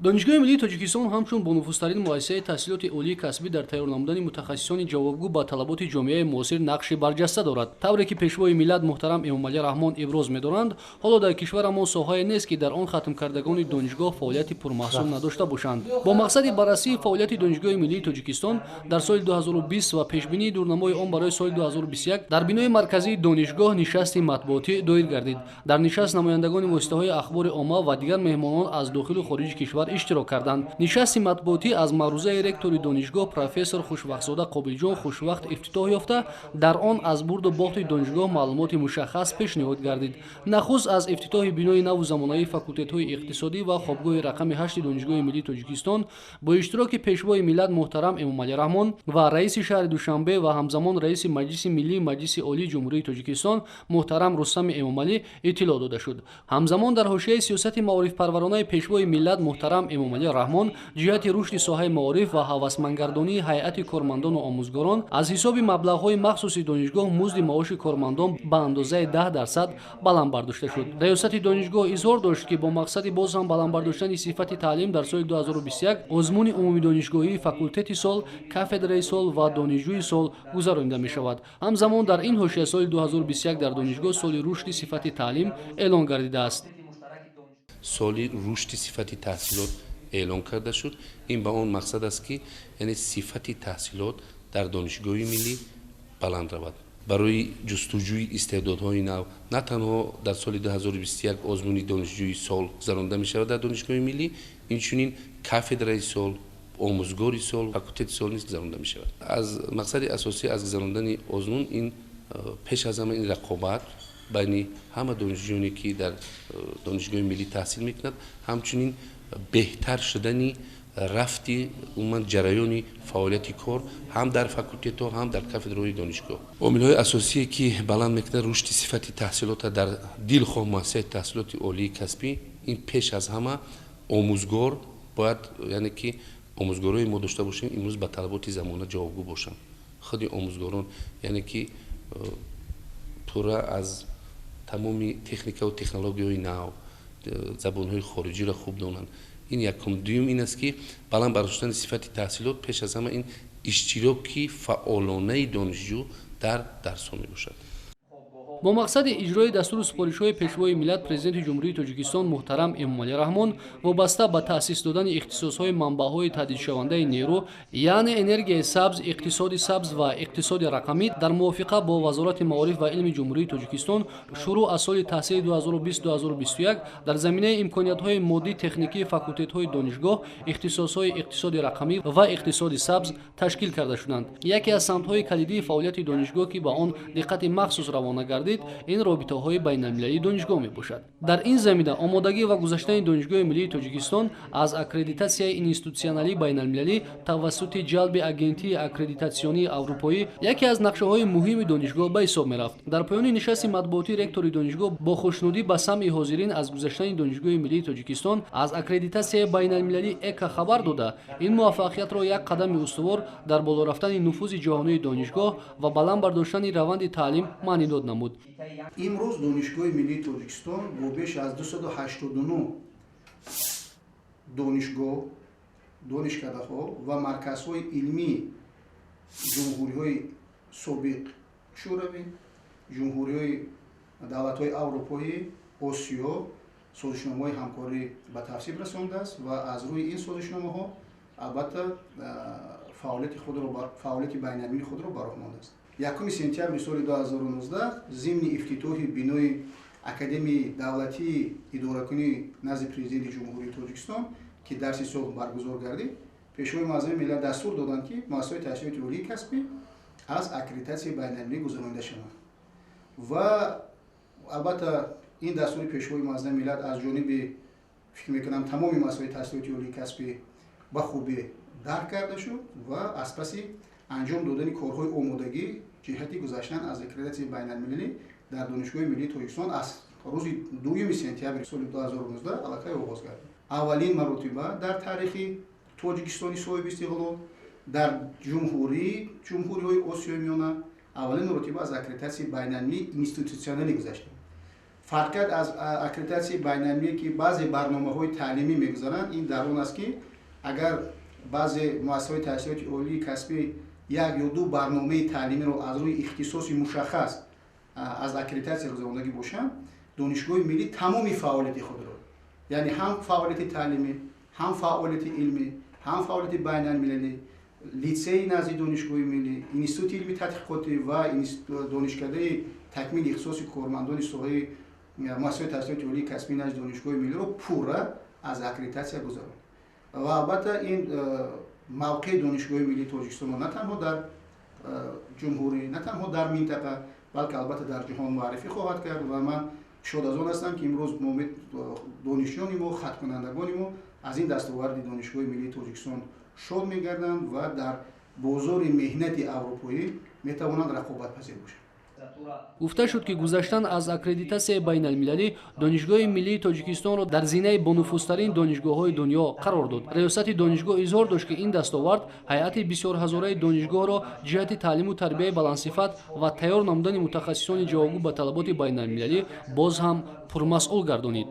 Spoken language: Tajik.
Донишгоҳи миллии Тоҷикистон ҳамчун бонуфузтарин муассисаи таҳсилоти олии касбӣ дар тайёр намудани мутахассисони ҷавобгӯ ба талаботи ҷомеаи муосир нақши барҷаста дорад. Тавре ки Пешвои миллат муҳтарам Эмомалӣ Раҳмон иброз медоранд, ҳоло дар кишварамон соҳае нест, ки дар он хатмкардагони донишгоҳ фаъолияти пурмаҳсул надошта бошанд. Бо мақсади баррасии фаъолияти Донишгоҳи миллии Тоҷикистон дар соли 2020 ва пешбинии дурнамои он барои соли 2021 дар бинои марказии донишгоҳ нишасти матбуотӣ доир гардид. Дар нишаст намояндагони воситаҳои ахбори омма ва дигар меҳмонон аз дохилу хориҷи кишвар иштирок карданд. Нишасти матбуотӣ аз маърузаи ректори донишгоҳ, профессор Хушвақтзода Қобилҷон Хушвақт ифтитоҳ ёфта, дар он аз бурду бохти донишгоҳ маълумоти мушаххас пешниҳод гардид. Нахуст аз ифтитоҳи бинои наву замонавии факултетҳои иқтисодӣ ва хобгоҳи рақами ҳашти Донишгоҳи миллии Тоҷикистон бо иштироки Пешвои миллат муҳтарам Эмомалӣ Раҳмон ва раиси шаҳри Душанбе ва ҳамзамон раиси Маҷлиси Миллии Маҷлиси Олии Ҷумҳурии Тоҷикистон муҳтарам Рустами Эмомалӣ иттилоъ дода шуд. Ҳамзамон дар ҳошияи сиёсати маорифпарваронаи Пешвои миллат муҳтарам Эмомалӣ Раҳмон ҷиҳати рушди соҳаи маориф ва ҳавасмандгардонии ҳайати кормандону омӯзгорон аз ҳисоби маблағҳои махсуси донишгоҳ музди маоши кормандон ба андозаи 10% баланд бардошта шуд. Раёсати донишгоҳ изҳор дошт, ки бо мақсади боз ҳам баланд бардоштани сифати таълим дар соли 2021 озмуни умумидонишгоҳии «Факултети сол», «Кафедраи сол» ва «Донишҷӯи сол» гузаронида мешавад. Ҳамзамон дар ин ҳошия соли 2021 дар донишгоҳ соли рушди сифати таълим эълон гардидааст. Соли рушди сифати таҳсилот эълон карда шуд. Ин ба он мақсад аст, ки яъне сифати таҳсилот дар Донишгоҳи миллӣ баланд равад. Барои ҷустуҷӯи истеъдодҳои нав на танҳо дар соли 2021 озмуни «Донишҷӯи сол» гузаронда мешавад дар Донишгоҳи миллӣ, инчунин «Кафедраи сол», «Омӯзгори сол», «Факултети сол» низ гузаронда мешавад. Аз мақсади асосӣ аз гузарондани озмун ин пеш аз ҳама ин рақобат байни ҳама донишҷӯёне, ки дар Донишгоҳи миллӣ таҳсил мекунад, ҳамчунин беҳтар шудани рафти умуман ҷараёни фаъолияти кор ҳам дар факултетҳо, ҳам дар кафедраҳои донишгоҳ. Омилҳои асосие, ки баланд мекунад рушди сифати таҳсилота дар дилхоҳ муассисаи таҳсилоти олии касбӣ, ин пеш аз ҳама омӯзгор бояд, яъне ки омӯзгорои мо дошта бошем, имрӯз ба талаботи замона ҷавобгӯ бошанд. Худи омӯзгорон, яъне ки пурра аз тамоми техникаву технологияҳои нав, забонҳои хориҷиро хуб донанд. Ин якум. Дуюм ин аст, ки баланд бардоштани сифати таҳсилот пеш аз ҳама ин иштироки фаъолонаи донишҷӯ дар дарсҳо мебошад. Бо мақсади иҷрои дастуру супоришҳои Пешвои миллат, Президенти Ҷумҳурии Тоҷикистон муҳтарам Эмомалӣ Раҳмон, вобаста ба таъсис додани ихтисосҳои манбаъҳои таҷдидшавандаи нерӯ, яъне энергияи сабз, иқтисоди сабз ва иқтисоди рақамӣ, дар мувофиқа бо Вазорати маориф ва илми Ҷумҳурии Тоҷикистон шурӯъ аз соли таҳсили 2020-2021 дар заминаи имкониятҳои моддӣ техникии факултетҳои донишгоҳ ихтисосҳои иқтисоди рақамӣ ва иқтисоди сабз ташкил карда шуданд. Яке аз самтҳои калидии фаъолияти донишгоҳ, ки ба он диққати махсус равона гардид, ин робитаҳои байналмилалии донишгоҳ мебошад. Дар ин замина омодагӣ ва гузаштани Донишгоҳи миллии Тоҷикистон аз аккредитатсияи институтсионалии байналмилалӣ тавассути ҷалби Агентии аккредитатсионии аврупоӣ яке аз нақшаҳои муҳими донишгоҳ ба ҳисоб мерафт. Дар поёни нишасти матбуотӣ ректори донишгоҳ бо хушнудӣ ба самъи ҳозирин аз гузаштани Донишгоҳи миллии Тоҷикистон аз аккредитатсияи байналмилалии ЭКА хабар дода, ин муваффақиятро як қадами устувор дар боло рафтани нуфузи ҷаҳонии донишгоҳ ва баланд бардоштани раванди таълим маънидод намуд. Имрӯз Донишгоҳи миллии Тоҷикистон бо беш аз 289 донишгоҳ, донишкадаҳо ва марказҳои илмии ҷумҳуриҳои собиқ Шӯравӣ, ҷумҳуриҳои давлатҳои аврупоӣ, Осиё созишномаҳои ҳамкорӣ ба тасвиб расондааст ва аз рӯи ин созишномаҳо албатта фаъолияти байналмилалии худро ба роҳ мондааст. 1 сентябри соли 2019 зимни ифтитоҳи бинои Академияи давлатии идоракунӣ назди Президенти Ҷумҳурии Тоҷикистон, ки дарси сол баргузор гардид, Пешвои муаззами миллат дастур доданд, ки муассисаҳои таҳсилоти олии касбӣ аз аккредитатсияи байналмилалӣ гузаронида шаванд. Ва албатта ин дастури Пешвои муаззами миллат аз ҷониби, фикр мекунам, тамоми муассисаҳои таҳсилоти олии касбӣ ба хубӣ дарк карда шуд ва аз паси анҷом додани корҳои омодагӣ ҷиҳати гузаштан аз аккредитатсияи байналмилалӣ дар Донишгоҳи миллии Тоҷикистон аз рӯзи 2 сентябри соли 2019 аллакай оғоз гардид. Аввалин маротиба дар таърихи Тоҷикистони соҳиби истиқлол, дар ҷумҳуриҳои Осиёи Миёна аввалин маротиба аз аккредитатсияи байналмилалии институтсионалӣ гузаштем. Фарқият аз аккредитатсияи байналмилалӣ, ки баъзе барномаҳои таълимӣ мегузаранд, ин дар он аст, ки агар баъзе муассисаҳои таҳсилоти олии касбӣ як ё ду барномаи таълимиро аз рӯи ихтисоси мушаххас аз аккредитатсия гузарондагӣ бошанд, Донишгоҳи миллӣ тамоми фаъолияти худро, яъне ҳам фаъолияти таълимӣ, ҳам фаъолияти илмӣ, ҳам фаъолияти байналмилалӣ, литсеи назди Донишгоҳи миллӣ, институти илми тадқиқотӣ ва донишкадаи такмили ихтисоси кормандони соҳаи муассисаҳои таҳсилоти олии касбии назди Донишгоҳи миллиро пурра аз аккредитатсия гузаронд. Ва албатта, ин мавқеи Донишгоҳи миллии Тоҷикистонро на танҳо дар ҷумҳурӣ, на танҳо дар минтақа, балки албатта дар ҷаҳон муаррифӣ хоҳад кард. Ва ман шод аз он ҳастам, ки имрӯз донишҷӯёни мо, хатмкунандагони мо аз ин дастоварди Донишгоҳи миллии Тоҷикистон шод мегарданд ва дар бозори меҳнати аврупоӣ метавонанд рақобатпазир бошанд. Гуфта шуд, ки гузаштан аз аккредитатсияи байналмилалӣ Донишгоҳи миллии Тоҷикистонро дар зинаи бонуфузтарин донишгоҳҳои дунё қарор дод. Риёсати донишгоҳ изҳор дошт, ки ин дастовард ҳайати бисёрҳазораи донишгоҳро ҷиҳати таълиму тарбияи баландсифат ва тайёр намудани мутахассисони ҷавобгӯ ба талаботи байналмилалӣ боз ҳам пурмасъул гардонид.